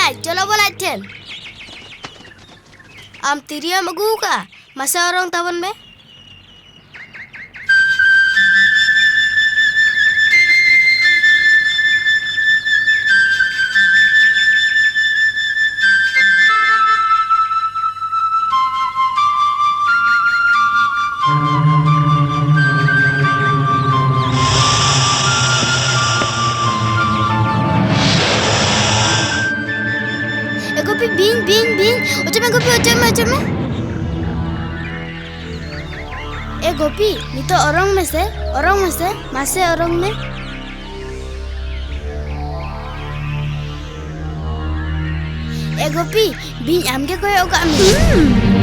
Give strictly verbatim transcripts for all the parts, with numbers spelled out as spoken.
ᱟᱡ, ᱪᱚᱞᱚ ᱵᱚᱱ ᱟᱡ ᱴᱷᱮᱱ᱾ ᱟᱢ ᱛᱤᱨᱭᱳᱢ ᱟᱹᱜᱩ ᱟᱠᱟᱫᱼᱟ? ᱢᱟᱥᱮ ᱚᱨᱚᱝ ᱛᱟᱵᱚᱱ ᱢᱮ᱾ ᱮ ᱜᱳᱯᱤ, ᱵᱤᱧ, ᱵᱤᱧ, ᱵᱤᱧ, ᱚᱪᱚᱜ ᱢᱮ ᱜᱳᱯᱤ, ᱚᱪᱚᱜ ᱢᱮ, ᱚᱪᱚᱜ ᱢᱮ᱾ ᱮ ᱜᱳᱯᱤ, ᱱᱤᱛᱚᱜ ᱚᱨᱚᱝ ᱢᱮᱥᱮ, ᱚᱨᱚᱝ ᱢᱮᱥᱮ, ᱢᱟᱥᱮ ᱚᱨᱚᱝ ᱢᱮ᱾ ᱮ ᱜᱳᱯᱤ, ᱵᱤᱧ ᱟᱢᱜᱮ ᱠᱚᱭᱚᱜ ᱠᱟᱜ ᱢᱮ᱾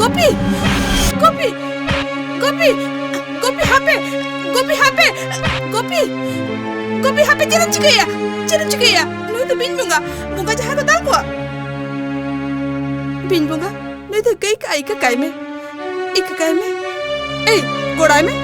ᱜᱳᱯᱤ! ᱜᱳᱯᱤ! ᱜᱳᱯᱤ! ᱜᱳᱯᱤ, ᱦᱟᱯᱮ! ᱜᱳᱯᱤ, ᱦᱟᱯᱮ! ᱜᱳᱯᱤ! ᱜᱳᱯᱤ, ᱦᱟᱯᱮ! ᱪᱮᱫ ᱮᱢ ᱪᱤᱠᱟᱹᱭᱮᱫᱼᱟ? ᱪᱮᱫ ᱮᱢ ᱪᱤᱠᱟᱹᱭᱮᱫᱼᱟ? ᱱᱩᱭ ᱫᱚ ᱵᱤᱧ ᱵᱚᱸᱜᱟ! ᱵᱚᱸᱜᱟ ᱡᱟᱦᱟᱸ ᱠᱚ ᱫᱟᱞ ᱠᱚᱣᱟ! ᱵᱤᱧ ᱵᱚᱸᱜᱟ, ᱱᱩᱭ ᱫᱚ ᱠᱟᱹᱭ ᱠᱟᱜᱼᱟᱭ, ᱤᱠᱟᱹ ᱠᱟᱭ ᱢᱮ! ᱤᱠᱟᱹ ᱠᱟᱭ ᱢᱮ! ᱮᱭ, ᱜᱚᱲᱟᱭ ᱢᱮ!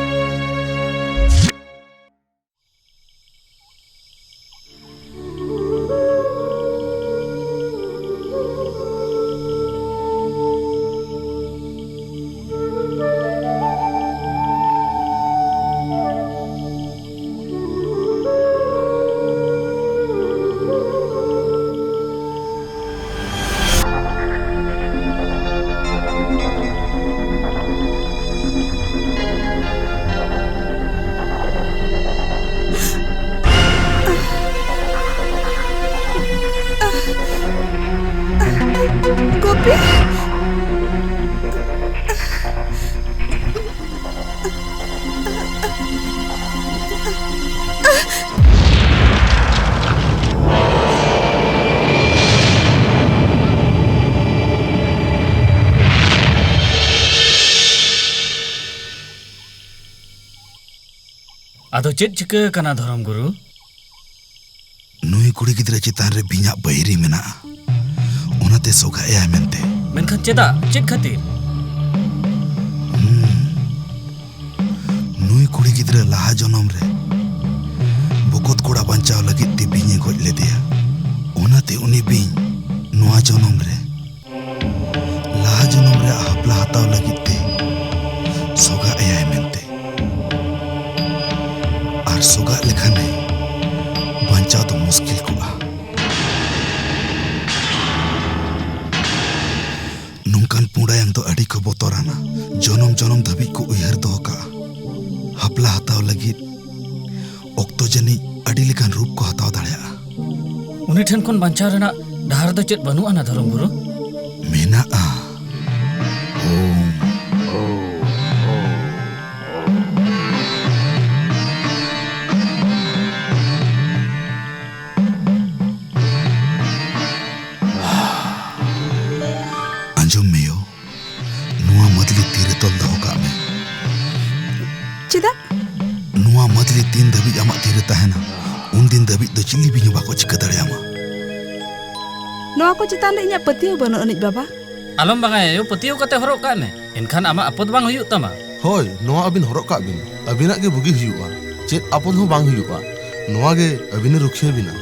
ᱟᱫᱚ ᱪᱮᱫ ᱪᱤᱠᱟᱹ ᱟᱠᱟᱱᱟ, ᱫᱷᱚᱨᱚᱢ ᱜᱩᱨᱩ? ᱱᱩᱭ ᱠᱩᱲᱤ ᱜᱤᱫᱽᱨᱟᱹ ᱪᱮᱛᱟᱱ ᱨᱮ ᱵᱤᱧᱟᱜ ᱵᱟᱹᱭᱨᱤ ᱢᱮᱱᱟᱜᱼᱟ, ᱚᱱᱟᱛᱮ ᱥᱚᱜᱟᱜ ᱮᱭᱟᱭ ᱢᱮᱱᱛᱮ᱾ ᱢᱮᱱᱠᱷᱟᱱ ᱪᱮᱫᱟᱜ? ᱪᱮᱫ ᱠᱷᱟᱹᱛᱤᱨ? ᱦᱩᱸ᱾ ᱱᱩᱭ ᱠᱩᱲᱤ ᱜᱤᱫᱽᱨᱟᱹ ᱞᱟᱦᱟ ᱡᱚᱱᱚᱢ ᱨᱮ ᱵᱚᱠᱚᱛ ᱠᱚᱲᱟ ᱵᱟᱧᱪᱟᱣ ᱞᱟᱹᱜᱤᱫ ᱛᱮ ᱵᱤᱧ ᱮ ᱜᱚᱡ ᱞᱮᱫᱮᱭᱟ᱾ ᱚᱱᱟᱛᱮ ᱩᱱᱤ ᱵᱤᱧ ᱱᱚᱣᱟ ᱡᱚᱱᱚᱢ ᱨᱮ ᱞᱟᱦᱟ ᱡᱚᱱᱚᱢ ᱨᱮᱭᱟᱜ ᱦᱟᱯᱞᱟ ᱦᱟᱛᱟᱣ ᱞᱟᱹᱜᱤᱫ ᱛᱮ ᱥᱚᱜᱟᱜ ᱮᱭᱟᱭ ᱢᱮᱱᱛᱮ᱾ ᱟᱨ ᱥᱚᱜᱟᱜ ᱞᱮᱠᱷᱟᱱᱮ ᱵᱟᱧᱪᱟᱣ ᱫᱚ ᱢᱩᱥᱠᱤᱞ ᱠᱚᱜᱼᱟ᱾ ᱱᱚᱝᱠᱟᱱ ᱯᱩᱸᱰᱟᱭᱟᱝ ᱫᱚ ᱟᱹᱰᱤ ᱠᱚ ᱵᱚᱛᱚᱨᱟᱱᱟ᱾ ᱡᱚᱱᱚᱢ ᱡᱚᱱᱚᱢ ᱫᱷᱟᱹᱵᱤᱡ ᱠᱚ ᱩᱭᱦᱟᱹᱨ ᱫᱚᱦᱚ ᱠᱟᱜᱼᱟ᱾ ᱦᱟᱯᱞᱟ ᱦᱟᱛᱟᱣ ᱞᱟᱹᱜᱤᱫ ᱚᱠᱛᱚ ᱡᱟᱹᱱᱤᱡ ᱟᱹᱰᱤ ᱞᱮᱠᱟᱱ ᱨᱩᱯ ᱠᱚ ᱦᱟᱛᱟᱣ ᱫᱟᱲᱮᱭᱟᱜᱼᱟ᱾ ᱩᱱᱤ ᱴᱷᱮᱱ ᱠᱷᱚᱱ ᱵᱟᱧᱪᱟᱣ ᱨᱮᱱᱟᱜ ᱰᱟᱦᱟᱨ ᱫᱚ ᱪᱮᱫ ᱵᱟᱹᱱᱩᱜ ᱟᱱᱟ, ᱫᱷᱚᱨᱚᱢ ᱜᱩᱨᱩ? ᱢᱮᱱᱟᱜᱼᱟ᱾ ᱳᱢ᱾ ᱟᱸᱡᱚᱢ ᱢᱮ ᱭᱳ, ᱱᱚᱣᱟ ᱢᱟᱹᱫᱽᱞᱤ ᱛᱤᱨᱮ ᱛᱚᱞ ᱫᱚᱦᱚ ᱠᱟᱜ ᱢᱮ᱾ ᱪᱮᱫᱟᱜ? ᱱᱚᱣᱟ ᱢᱟᱹᱫᱽᱞᱤ ᱛᱤᱱ ᱫᱷᱟᱹᱵᱤᱡ ᱟᱢᱟᱜ ᱛᱤᱨᱮ ᱛᱟᱦᱮᱱᱟ, ᱩᱱ ᱫᱤᱱ ᱫᱷᱟᱹᱵᱤᱡ ᱫᱚ ᱪᱤᱞᱤ ᱵᱤᱧ ᱦᱚᱸ ᱵᱟᱠᱚ ᱪᱤᱠᱟᱹ ᱫᱟᱲᱮᱭᱟᱢᱟ᱾ ᱱᱚᱣᱟ ᱠᱚ ᱪᱮᱛᱟᱱ ᱨᱮ ᱤᱧᱟᱹᱜ ᱯᱟᱹᱛᱭᱟᱹᱣ ᱵᱟᱹᱱᱩᱜ ᱟᱹᱱᱤᱡ, ᱵᱟᱵᱟ᱾ ᱟᱞᱚᱢ ᱵᱟᱝᱟᱭᱟ ᱭᱳ, ᱯᱟᱹᱛᱭᱟᱹᱣ ᱠᱟᱛᱮ ᱦᱚᱨᱚᱜ ᱠᱟᱜ ᱢᱮ, ᱮᱱᱠᱷᱟᱱ ᱟᱢᱟᱜ ᱟᱯᱚᱫ ᱵᱟᱝ ᱦᱩᱭᱩᱜ ᱛᱟᱢᱟ᱾ ᱦᱳᱭ, ᱱᱚᱣᱟ ᱟᱹᱵᱤᱱ ᱦᱚᱨᱚᱜ ᱠᱟᱜ ᱵᱤᱱ, ᱟᱹᱵᱤᱱᱟᱜ ᱜᱮ ᱵᱩᱜᱤ ᱦᱩᱭᱩᱜᱼᱟ, ᱪᱮᱫ ᱟᱯᱚᱫ ᱦᱚᱸ ᱵᱟᱝ ᱦᱩᱭᱩᱜᱼᱟ᱾ ᱱᱚᱣᱟ ᱜᱮ ᱟᱹᱵᱤᱱᱮ ᱨᱩᱠᱷᱤᱭᱟᱹ ᱵᱤᱱᱟ᱾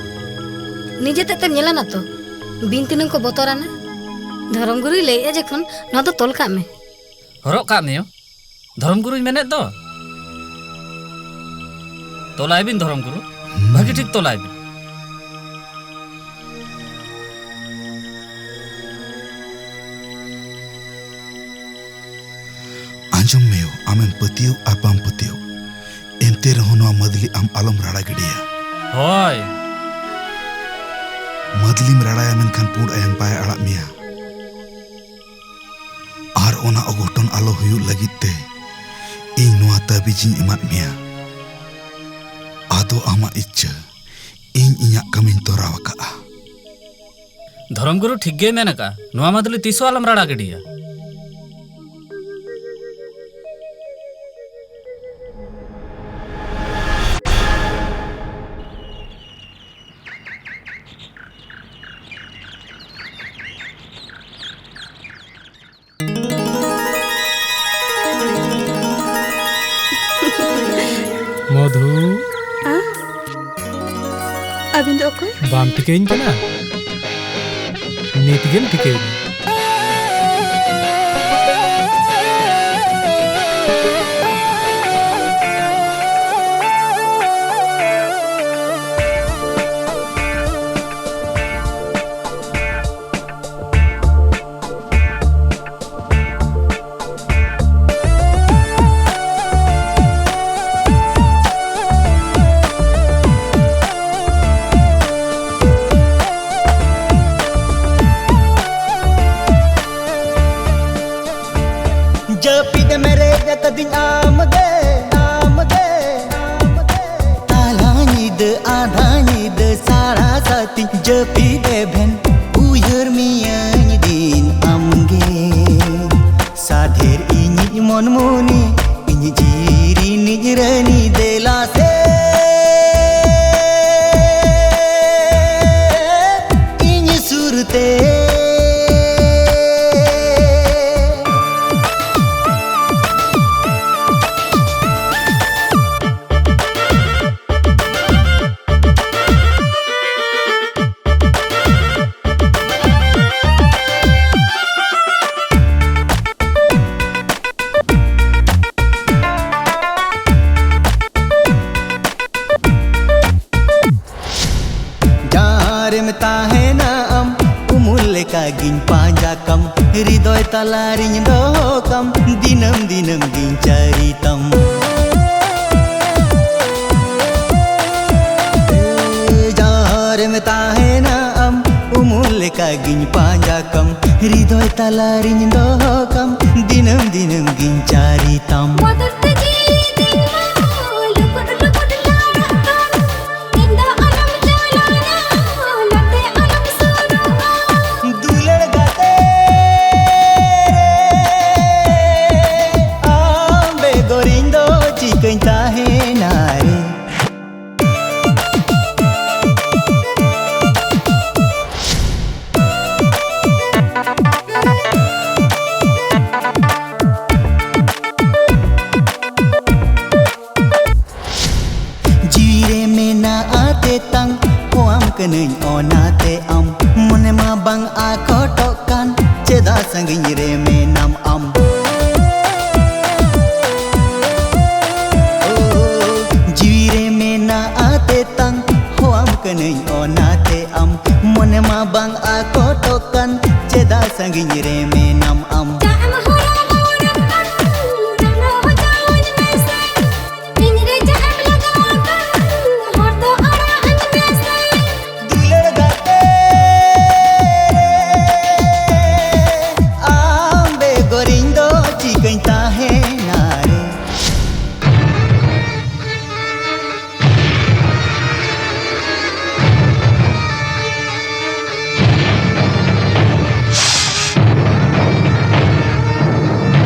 ᱱᱤᱡᱮ ᱛᱮᱫ ᱛᱮᱢ ᱧᱮᱞᱟ ᱱᱟ ᱛᱚ, ᱵᱤᱧ ᱛᱤᱱᱟᱹᱝ ᱠᱚ ᱵᱚᱛᱚᱨᱟᱱᱟ᱾ ᱫᱷᱚᱨᱚᱢ ᱜᱩᱨᱩᱭ ᱞᱟᱹᱭᱮᱜᱼᱟ ᱡᱚᱠᱷᱚᱱ, ᱱᱚᱣᱟ ᱫᱚ ᱛᱚᱞ ᱠᱟᱜ ᱢᱮ᱾ ᱦᱚᱨᱚᱜ ᱠᱟᱜ ᱢᱮ ᱭᱳ᱾ ᱫᱷᱚᱨᱚᱢ ᱜᱩᱨᱩᱭ ᱢᱮᱱᱮᱫ ᱫᱚ᱾ ᱛᱚᱞᱟᱭ ᱵᱤᱱ ᱫᱷᱚᱨᱚᱢ ᱜᱩᱨᱩ, ᱵᱷᱟᱹᱜᱤ ᱴᱷᱤᱠ ᱛᱚᱞᱟᱭ ᱵᱤᱱ᱾ ᱟᱸᱡᱚᱢ ᱢᱮ ᱭᱳ, ᱟᱢᱮᱢ ᱯᱟᱹᱛᱭᱟᱹᱣ ᱟᱨ ᱵᱟᱢ ᱯᱟᱹᱛᱭᱟᱹᱣ, ᱮᱱᱛᱮ ᱨᱮᱦᱚᱸ ᱱᱚᱣᱟ ᱢᱟᱹᱫᱽᱞᱤ ᱟᱢ ᱟᱞᱚᱢ ᱨᱟᱲᱟ ᱜᱤᱰᱤᱭᱟ᱾ ᱦᱳᱭ᱾ ᱢᱟᱹᱫᱽᱞᱤᱢ ᱨᱟᱲᱟᱭᱟ, ᱢᱮᱱᱠᱷᱟᱱ ᱯᱩᱸᱰ ᱟᱭᱟᱝ ᱵᱟᱭ ᱟᱲᱟᱜ ᱢᱮᱭᱟ᱾ ᱟᱨ ᱚᱱᱟ ᱚᱜᱷᱚᱴᱚᱱ ᱟᱞᱚ ᱦᱩᱭᱩᱜ ᱞᱟᱹᱜᱤᱫ ᱛᱮ ᱤᱧ ᱱᱚᱣᱟ ᱛᱟᱹᱵᱤᱡ ᱤᱧ ᱮᱢᱟᱫ ᱢᱮᱭᱟ᱾ ᱟᱫᱚ ᱟᱢᱟᱜ ᱤᱪᱪᱷᱟᱹ, ᱤᱧ ᱤᱧᱟᱹᱜ ᱠᱟᱹᱢᱤᱧ ᱛᱚᱨᱟᱣ ᱟᱠᱟᱫᱼᱟ᱾ ᱫᱷᱚᱨᱚᱢ ᱜᱩᱨᱩ ᱴᱷᱤᱠ ᱜᱮᱭ ᱢᱮᱱ ᱟᱠᱟᱫᱼᱟ, ᱱᱚᱣᱟ ᱢᱟᱹᱫᱽᱞᱤ ᱛᱤᱥ ᱦᱚᱸ ᱟᱞᱚᱢ ᱨᱟᱲᱟ ᱜᱤᱰᱤᱭᱟ᱾ ᱵᱟᱢ ᱴᱷᱤᱠᱟᱹᱧ ᱠᱟᱱᱟ? ᱱᱤᱛ ᱜᱮᱢ ᱴᱷᱤᱠᱟᱹᱭᱤᱧᱟ᱾ ᱡᱟᱹᱯᱤᱫ ᱮᱢ ᱨᱮᱡ ᱟᱠᱟᱫᱤᱧ ᱟᱢ ᱜᱮ, ᱟᱢ ᱜᱮ, ᱟᱢ ᱜᱮ᱾ ᱛᱟᱞᱟ ᱧᱤᱫᱟᱹ, ᱟᱫᱷᱟ ᱧᱤᱫᱟᱹ, ᱥᱟᱲᱟ ᱥᱟᱛᱤᱧ ᱡᱟᱹᱯᱤᱫ ᱮᱵᱷᱮᱱ, ᱩᱭᱦᱟᱹᱨ ᱢᱤᱭᱟᱹᱧ ᱫᱤᱱ ᱟᱢ ᱜᱮ᱾ ᱥᱟᱫᱷᱮᱨ ᱤᱧᱤᱡ ᱢᱚᱱᱢᱩᱱᱤ, ᱤᱧ ᱡᱤᱣᱤ ᱨᱤᱱᱤᱡ ᱨᱟᱹᱱᱤ, ᱫᱮᱞᱟ ᱥᱮ ᱤᱧ ᱥᱩᱨ ᱛᱮ᱾ ᱡᱟᱦᱟᱸ ᱨᱮᱢ ᱛᱟᱦᱮᱱᱟ ᱟᱢ, ᱩᱢᱩᱞ ᱞᱮᱠᱟ ᱜᱤᱧ ᱯᱟᱸᱡᱟ ᱠᱟᱢ, ᱦᱨᱤᱫᱚᱭ ᱛᱟᱞᱟ ᱨᱤᱧ ᱫᱚᱦᱚ ᱠᱟᱢ, ᱫᱤᱱᱟᱹᱢ ᱫᱤᱱᱟᱹᱢ ᱜᱤᱧ ᱪᱟᱹᱨᱤ ᱛᱟᱢ᱾ ᱡᱟᱦᱟᱸ ᱨᱮᱢ ᱛᱟᱦᱮᱱᱟ ᱟᱢ, ᱩᱢᱩᱞ ᱞᱮᱠᱟ ᱜᱤᱧ ᱯᱟᱸᱡᱟ ᱠᱟᱢ, ᱦᱨᱤᱫᱚᱭ ᱛᱟᱞᱟ ᱨᱤᱧ ᱫᱚᱦᱚ ᱠᱟᱢ, ᱫᱤᱱᱟᱹᱢ ᱫᱤᱱᱟᱹᱢ ᱜᱤᱧ ᱪᱟᱹᱨᱤ ᱛᱟᱢ᱾ ᱵᱚᱫᱚᱞ ᱛᱮ ᱡᱤᱣᱤ ᱛᱤᱧ ᱢᱟ ᱞᱩᱠᱩᱴ ᱞᱩᱠᱩᱴ ᱞᱟᱲᱟᱜ ᱠᱟᱱ, ᱤᱧ ᱫᱚ ᱟᱞᱚᱢ ᱪᱟᱞᱟᱣᱟ, ᱱᱚᱛᱮ ᱟᱞᱚᱢ ᱥᱩᱨᱩᱜᱼᱟ᱾ ᱫᱩᱞᱟᱹᱲ ᱜᱟᱛᱮ ᱨᱮ, ᱟᱢ ᱵᱮᱜᱚᱨ ᱤᱧ ᱫᱚ ᱪᱤᱠᱟᱹᱧ ᱛᱟᱦᱮᱱᱟ ᱨᱮ? ᱚᱱᱟᱛᱮ ᱟᱢ ᱢᱚᱱᱮ ᱢᱟ ᱵᱟᱝ ᱟᱠᱚᱴᱚᱜ ᱠᱟᱱ, ᱪᱮᱫᱟᱜ ᱥᱟᱺᱜᱤᱧ ᱨᱮ ᱢᱮᱱᱟᱢ ᱟᱢ? ᱳ, ᱡᱤᱣᱤ ᱨᱮ ᱢᱮᱱᱟᱜᱼᱟ ᱛᱮᱛᱟᱝ, ᱦᱚᱣᱟᱢ ᱠᱟᱹᱱᱟᱹᱧ ᱚᱱᱟᱛᱮ ᱟᱢ ᱢᱚᱱᱮ ᱢᱟ ᱵᱟᱝ ᱟᱠᱚᱴᱚᱜ ᱠᱟᱱ, ᱪᱮᱫᱟᱜ ᱥᱟᱺᱜᱤᱧ ᱨᱮ ᱢᱮᱱᱟᱢ ᱟᱢ? ᱪᱟᱜ ᱮᱢ ᱦᱚᱨᱚᱜ ᱵᱚᱨᱚᱜ ᱠᱟᱱ, ᱡᱟᱱᱟᱣ ᱦᱚᱪᱚᱣᱟᱹᱧ ᱢᱮᱥᱮ᱾ ᱤᱧ ᱨᱮ ᱪᱟᱜ ᱮᱢ ᱞᱟᱜᱟᱣ ᱠᱟᱱ, ᱦᱚᱲ ᱫᱚ ᱟᱲᱟᱜ ᱟᱹᱧ ᱢᱮᱥᱮ᱾ ᱫᱩᱞᱟᱹᱲ ᱜᱟᱛᱮ ᱨᱮ, ᱟᱢ ᱵᱮᱜᱚᱨ ᱤᱧ ᱫᱚ ᱪᱤᱠᱟᱹᱧ ᱛᱟᱦᱮᱱᱟ ᱨᱮ?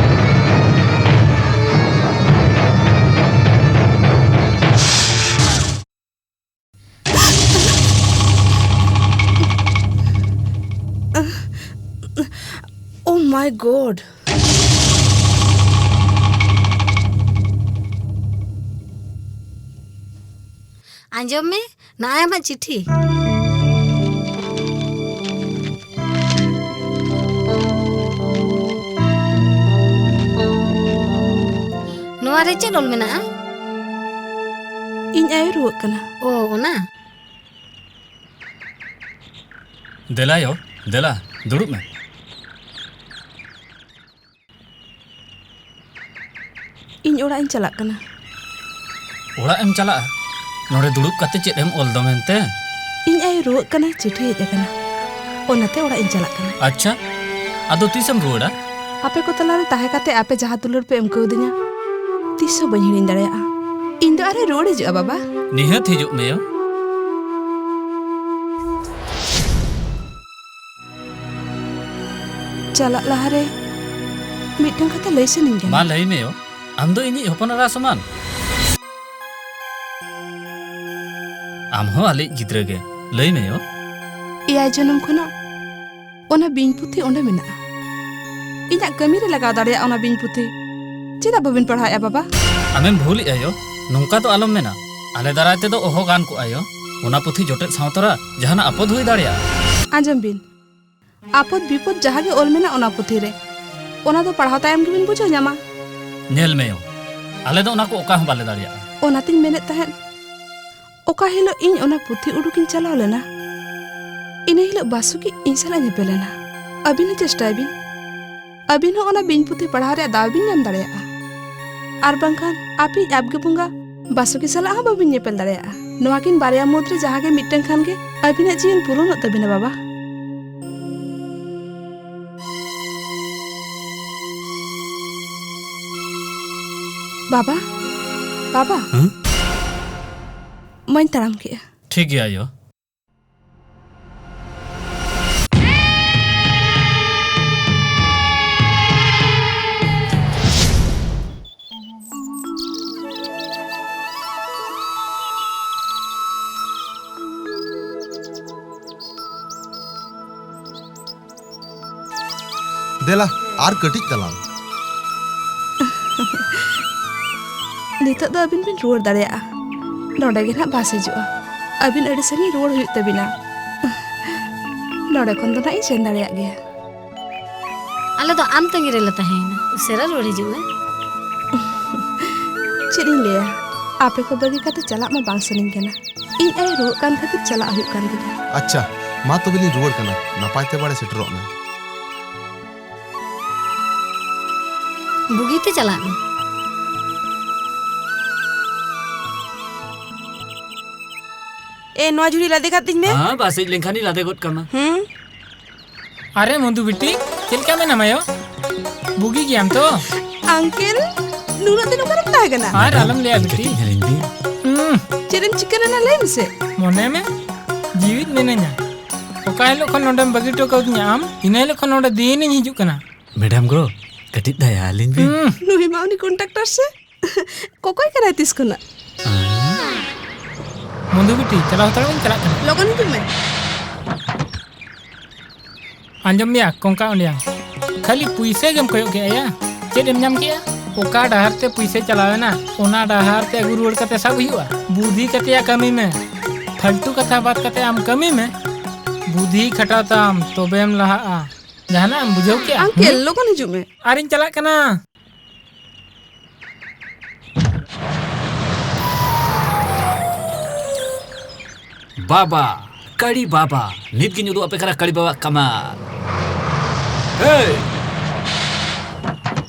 Oh my God! ᱟᱸᱡᱚᱢ ᱢᱮ, ᱱᱚᱜᱼᱚᱭ ᱟᱢᱟᱜ ᱪᱤᱴᱷᱤ᱾ ᱱᱚᱣᱟ ᱨᱮ ᱪᱮᱫ ᱚᱞ ᱢᱮᱱᱟᱜᱼᱟ? ᱤᱧ ᱟᱭᱳ ᱨᱩᱣᱟᱹᱜ ᱠᱟᱱᱟ᱾ ᱳ, ᱚᱱᱟ? ᱫᱮᱞᱟ ᱭᱳ, ᱫᱮᱞᱟ, ᱫᱩᱲᱩᱵ ᱢᱮ᱾ ᱤᱧ ᱚᱲᱟᱜ ᱤᱧ ᱪᱟᱞᱟᱜ ᱠᱟᱱᱟ᱾ ᱚᱲᱟᱜ ᱮᱢ ᱪᱟᱞᱟᱜᱼᱟ? ᱱᱚᱰᱮ ᱫᱩᱲᱩᱵ ᱠᱟᱛᱮ ᱪᱮᱫ ᱮᱢ ᱚᱞ ᱫᱚ ᱢᱮᱱᱛᱮ? ᱤᱧ ᱟᱭᱳ ᱨᱩᱣᱟᱹᱜ ᱠᱟᱱᱟᱭ, ᱪᱤᱴᱷᱤ ᱦᱮᱡ ᱟᱠᱟᱱᱟ, ᱚᱱᱟᱛᱮ ᱚᱲᱟᱜ ᱤᱧ ᱪᱟᱞᱟᱜ ᱠᱟᱱᱟ᱾ ᱟᱪᱪᱷᱟ, ᱟᱫᱚ ᱛᱤᱥᱮᱢ ᱨᱩᱣᱟᱹᱲᱟ? ᱟᱯᱮ ᱠᱚ ᱛᱟᱞᱟᱨᱮ ᱛᱟᱦᱮᱸ ᱠᱟᱛᱮ ᱟᱯᱮ ᱡᱟᱦᱟᱸ ᱫᱩᱞᱟᱹᱲ ᱯᱮ ᱮᱢ ᱠᱟᱹᱣᱫᱤᱧᱟ, ᱛᱤᱥ ᱦᱚᱸ ᱵᱟᱹᱧ ᱦᱤᱲᱤᱧ ᱫᱟᱲᱮᱭᱟᱜᱼᱟ᱾ ᱤᱧ ᱫᱚ ᱟᱨᱦᱚᱸ ᱨᱩᱣᱟᱹᱲ ᱦᱤᱡᱩᱜᱼᱟ, ᱵᱟᱵᱟ᱾ ᱱᱤᱦᱟᱹᱛ ᱦᱤᱡᱩᱜ ᱢᱮ ᱭᱳ᱾ ᱪᱟᱞᱟᱜ ᱞᱟᱦᱟᱨᱮ ᱢᱤᱫᱴᱟᱝ ᱠᱟᱛᱷᱟ ᱞᱟᱹᱭ ᱥᱟᱱᱟᱧ ᱠᱟᱱᱟ᱾ ᱢᱟ ᱞᱟᱹᱭ ᱢᱮ ᱭᱳ, ᱟᱢ ᱫᱚ ᱤᱧᱤᱡ ᱦᱚᱯᱚᱱ ᱮᱨᱟ ᱥᱚᱢᱟᱱ᱾ ᱟᱢ ᱦᱚᱸ ᱟᱞᱮᱭᱤᱡ ᱜᱤᱫᱽᱨᱟᱹ ᱜᱮ᱾ ᱞᱟᱹᱭ ᱢᱮ ᱭᱳ᱾ ᱮᱭᱟᱭ ᱡᱚᱱᱚᱢ ᱠᱷᱚᱱᱟᱜ ᱚᱱᱟ ᱵᱤᱧ ᱯᱩᱛᱷᱤ ᱚᱸᱰᱮ ᱢᱮᱱᱟᱜᱼᱟ᱾ ᱤᱧᱟᱜ ᱠᱟᱹᱢᱤ ᱨᱮ ᱞᱟᱜᱟᱣ ᱫᱟᱲᱮᱭᱟᱜᱼᱟ ᱚᱱᱟ ᱵᱤᱧ ᱯᱩᱛᱷᱤ᱾ ᱪᱮᱫᱟᱜ ᱵᱟᱹᱵᱤᱱ ᱯᱟᱲᱦᱟᱣᱮᱫᱼᱟ, ᱵᱟᱵᱟ? ᱟᱢᱮᱢ ᱵᱷᱩᱞᱮᱜᱼᱟ ᱭᱳ, ᱱᱚᱝᱠᱟ ᱫᱚ ᱟᱞᱚᱢ ᱢᱮᱱᱟ᱾ ᱟᱞᱮ ᱫᱟᱨᱟᱭ ᱛᱮᱫᱚ ᱚᱦᱚ ᱜᱟᱱ ᱠᱚᱜᱼᱟ ᱭᱳ᱾ ᱚᱱᱟ ᱯᱩᱛᱷᱤ ᱡᱚᱴᱮᱫ ᱥᱟᱶ ᱛᱚᱨᱟ ᱡᱟᱦᱟᱱᱟᱜ ᱟᱯᱚᱫ ᱦᱩᱭ ᱫᱟᱲᱮᱭᱟᱜᱼᱟ᱾ ᱟᱸᱡᱚᱢ ᱵᱤᱱ, ᱟᱯᱚᱫ ᱵᱤᱯᱚᱫ ᱡᱟᱦᱟᱸ ᱜᱮ ᱚᱞ ᱢᱮᱱᱟᱜ ᱚᱱᱟ ᱯᱩᱛᱷᱤ ᱨᱮ, ᱚᱱᱟ ᱫᱚ ᱯᱟᱲᱦᱟᱣ ᱛᱟᱭᱚᱢ ᱜᱮᱵᱤᱱ ᱵᱩᱡᱷᱟᱹᱣ ᱧᱟᱢᱟ᱾ ᱧᱮᱞ ᱢᱮ ᱭᱳ, ᱟᱞᱮ ᱫᱚ ᱚᱱᱟ ᱠᱚ ᱚᱠᱟ ᱦᱚᱸ ᱵᱟᱞᱮ ᱫᱟᱲᱮᱭᱟᱜᱼᱟ᱾ ᱚᱱᱟᱛᱤᱧ ᱢᱮᱱᱮᱫ ᱛᱟᱦᱮᱸᱫ, ᱚᱠᱟ ᱦᱤᱞᱳᱜ ᱤᱧ ᱚᱱᱟ ᱯᱩᱛᱷᱤ ᱩᱰᱩᱠᱤᱧ ᱪᱟᱞᱟᱣ ᱞᱮᱱᱟ, ᱤᱱᱟᱹ ᱦᱤᱞᱳᱜ ᱵᱟᱥᱩᱠᱤ ᱤᱧ ᱥᱟᱞᱟᱜ ᱧᱮᱯᱮᱞ ᱮᱱᱟ᱾ ᱟᱹᱵᱤᱱ ᱦᱚᱸ ᱪᱮᱥᱴᱟᱭ ᱵᱤᱱ, ᱟᱹᱵᱤᱱ ᱦᱚᱸ ᱚᱱᱟ ᱵᱤᱧ ᱯᱩᱛᱷᱤ ᱯᱟᱲᱦᱟᱣ ᱨᱮᱭᱟᱜ ᱫᱟᱣ ᱵᱤᱱ ᱧᱟᱢ ᱫᱟᱲᱮᱭᱟᱜᱼᱟ᱾ ᱟᱨ ᱵᱟᱝᱠᱷᱟᱱ ᱟᱯᱮᱭᱤᱡ ᱟᱵᱜᱮ ᱵᱚᱸᱜᱟ ᱵᱟᱥᱩᱠᱤ ᱥᱟᱞᱟᱜ ᱦᱚᱸ ᱵᱟᱹᱵᱤᱱ ᱧᱮᱯᱮᱞ ᱫᱟᱲᱮᱭᱟᱜᱼᱟ᱾ ᱱᱚᱣᱟ ᱠᱤᱱ ᱵᱟᱨᱭᱟ ᱢᱩᱫᱽᱨᱮ ᱡᱟᱦᱟᱸ ᱜᱮ ᱢᱤᱫᱴᱟᱝ ᱠᱷᱟᱱ ᱜᱮ ᱟᱹᱵᱤᱱᱟᱜ ᱡᱤᱭᱚᱱ ᱯᱩᱨᱚᱱᱚᱜ ᱛᱟᱹᱵᱤᱱᱟ, ᱵᱟᱵᱟ᱾ ᱵᱟᱵᱟ, ᱵᱟᱵᱟ᱾ ᱦᱮᱸ? ᱢᱟᱧ ᱛᱟᱲᱟᱢ ᱠᱮᱜᱼᱟ᱾ ᱴᱷᱤᱠ ᱜᱮᱭᱟ ᱟᱭᱳ᱾ ᱫᱮᱞᱟ, ᱟᱨ ᱠᱟᱹᱴᱤᱡ ᱛᱟᱞᱟᱝ᱾ ᱱᱤᱛᱚᱜ ᱫᱚ ᱟᱹᱵᱤᱱ ᱵᱤᱱ ᱨᱩᱣᱟᱹᱲ ᱫᱟᱲᱮᱭᱟᱜᱼᱟ᱾ ᱱᱚᱰᱮ ᱜᱮ ᱱᱟᱦᱟᱜ ᱵᱟᱥ ᱦᱤᱡᱩᱜᱼᱟ᱾ ᱟᱹᱵᱤᱱ ᱟᱹᱰᱤ ᱥᱟᱺᱜᱤᱧ ᱨᱩᱣᱟᱹᱲ ᱦᱩᱭᱩᱜ ᱛᱟᱹᱵᱤᱱᱟ᱾ ᱱᱚᱰᱮ ᱠᱷᱚᱱ ᱫᱚ ᱱᱟᱦᱟᱜ ᱤᱧ ᱥᱮᱱ ᱫᱟᱲᱮᱭᱟᱜ ᱜᱮᱭᱟ᱾ ᱟᱞᱮ ᱫᱚ ᱟᱢ ᱛᱟᱺᱜᱤ ᱨᱮᱞᱮ ᱛᱟᱦᱮᱸᱭᱮᱱᱟ᱾ ᱩᱥᱟᱹᱨᱟ ᱨᱩᱣᱟᱹᱲ ᱦᱤᱡᱩᱜ ᱢᱮ᱾ ᱪᱮᱫ ᱤᱧ ᱞᱟᱹᱭᱟ, ᱟᱯᱮ ᱠᱚ ᱵᱟᱹᱜᱤ ᱠᱟᱛᱮ ᱪᱟᱞᱟᱜ ᱢᱟ ᱵᱟᱝ ᱥᱟᱱᱟᱧ ᱠᱟᱱᱟ᱾ ᱤᱧ ᱟᱭᱳ ᱨᱩᱣᱟᱹᱜ ᱠᱟᱱ ᱠᱷᱟᱹᱛᱤᱨ ᱪᱟᱞᱟᱜ ᱦᱩᱭᱩᱜ ᱠᱟᱱ ᱛᱤᱧᱟ᱾ ᱟᱪᱪᱷᱟ, ᱢᱟ ᱛᱚᱵᱮ ᱞᱤᱧ ᱨᱩᱣᱟᱹᱲ ᱠᱟᱱᱟ᱾ ᱱᱟᱯᱟᱭ ᱛᱮ ᱵᱟᱲᱮ ᱥᱮᱴᱮᱨᱚᱜ ᱢᱮ᱾ ᱵᱩᱜᱤ ᱛᱮ ᱪᱟᱞᱟᱜ ᱢᱮ᱾ ᱮ, ᱱᱚᱣᱟ ᱡᱷᱩᱲᱤ ᱞᱟᱫᱮ ᱠᱟᱜ ᱛᱤᱧ ᱢᱮ᱾ ᱦᱮᱸ, ᱵᱟᱥ ᱦᱮᱡ ᱞᱮᱱᱠᱷᱟᱱᱤᱧ ᱞᱟᱫᱮ ᱜᱚᱫ ᱠᱟᱢᱟ᱾ ᱦᱩᱸ᱾ ᱟᱨᱮ ᱢᱚᱫᱷᱩ ᱵᱤᱴᱤ, ᱪᱮᱫ ᱞᱮᱠᱟ ᱢᱮᱱᱟᱢᱟ ᱭᱳ? ᱵᱩᱜᱤ ᱜᱮᱭᱟᱢ ᱛᱚ? ᱟᱝᱠᱮᱞ, ᱱᱩᱱᱟᱹᱜ ᱫᱤᱱ ᱚᱠᱟᱨᱮᱢ ᱛᱟᱦᱮᱸ ᱠᱟᱱᱟ? ᱟᱨ ᱟᱞᱚᱢ ᱞᱟᱹᱭᱟ ᱵᱤᱴᱤ᱾ ᱠᱟᱹᱴᱤᱡ ᱧᱮᱞᱤᱧ ᱵᱤᱱ᱾ ᱦᱩᱸ᱾ ᱪᱮᱫ ᱮᱢ ᱪᱤᱠᱟᱹ ᱞᱮᱱᱟ ᱞᱟᱹᱭ ᱢᱮᱥᱮ? ᱢᱚᱱᱮ ᱢᱮ, ᱡᱤᱣᱤᱫ ᱢᱤᱱᱟᱹᱧᱟ᱾ ᱚᱠᱟ ᱦᱤᱞᱳᱜ ᱠᱷᱚᱱ ᱱᱚᱰᱮᱢ ᱵᱟᱹᱜᱤ ᱦᱚᱴᱚ ᱠᱟᱣᱫᱤᱧᱟ ᱟᱢ, ᱤᱱᱟᱹ ᱦᱤᱞᱳᱜ ᱠᱷᱚᱱ ᱱᱚᱰᱮ ᱫᱤᱱᱤᱧ ᱦᱤᱡᱩᱜ ᱠᱟᱱᱟ᱾ ᱢᱮᱰᱟᱢ ᱜᱚ, ᱠᱟᱹᱴᱤᱡ ᱫᱟᱭᱟ ᱟᱹᱞᱤᱧ ᱵᱤᱱ᱾ ᱦᱩᱸ᱾ ᱱᱩᱭ ᱢᱟ ᱩᱱᱤ ᱠᱚᱱᱴᱟᱠᱴᱟᱨ ᱥᱮ? ᱠᱚᱠᱚᱭ ᱠᱟᱱᱟᱭ ᱛᱤᱥ ᱠᱷᱚᱱᱟᱜ? ᱢᱚᱫᱷᱩ ᱵᱤᱴᱤ, ᱪᱟᱞᱟᱣ ᱦᱟᱛᱟᱲᱚᱜ ᱤᱧ ᱪᱟᱞᱟᱜ ᱠᱟᱱᱟ᱾ ᱞᱚᱜᱚᱱ ᱦᱤᱡᱩᱜ ᱢᱮ᱾ ᱟᱸᱡᱚᱢ ᱢᱮᱭᱟ ᱠᱚᱝᱠᱟ ᱩᱸᱰᱤᱭᱟᱝ, ᱠᱷᱟᱹᱞᱤ ᱯᱩᱭᱥᱟᱹ ᱜᱮᱢ ᱠᱚᱭᱚᱜ ᱠᱮᱜᱼᱟ ᱭᱟ? ᱪᱮᱫ ᱮᱢ ᱧᱟᱢ ᱠᱮᱜᱼᱟ? ᱚᱠᱟ ᱰᱟᱦᱟᱨ ᱛᱮ ᱯᱩᱭᱥᱟᱹ ᱪᱟᱞᱟᱣ ᱮᱱᱟ, ᱚᱱᱟ ᱰᱟᱦᱟᱨ ᱛᱮ ᱟᱹᱜᱩ ᱨᱩᱣᱟᱹᱲ ᱠᱟᱛᱮ ᱥᱟᱵ ᱦᱩᱭᱩᱜᱼᱟ᱾ ᱵᱩᱫᱷᱤ ᱠᱟᱛᱮᱭᱟ ᱠᱟᱹᱢᱤ ᱢᱮ᱾ ᱯᱷᱟᱞᱛᱩ ᱠᱟᱛᱷᱟ ᱵᱟᱫ ᱠᱟᱛᱮ ᱟᱢ ᱠᱟᱹᱢᱤ ᱢᱮ᱾ ᱵᱩᱫᱷᱤ ᱠᱷᱟᱴᱟᱣ ᱛᱟᱢ, ᱛᱚᱵᱮᱢ ᱞᱟᱦᱟᱜᱼᱟ᱾ ᱡᱟᱦᱟᱱᱟᱜ ᱮᱢ ᱵᱩᱡᱷᱟᱹᱣ ᱠᱮᱜᱼᱟ? ᱟᱝᱠᱮᱞ, ᱦᱩᱸ? ᱞᱚᱜᱚᱱ ᱦᱤᱡᱩᱜ ᱢᱮ᱾ ᱟᱨᱤᱧ ᱪᱟᱞᱟᱜ ᱠᱟᱱᱟ᱾ ᱵᱟᱵᱟ, ᱠᱟᱲᱤ ᱵᱟᱵᱟ, ᱱᱤᱛ ᱜᱤᱧ ᱩᱫᱩᱜ ᱟᱯᱮ ᱠᱟᱱᱟ ᱠᱟᱲᱤ ᱵᱟᱵᱟ ᱠᱟᱢᱟᱞ᱾ ᱮᱭ!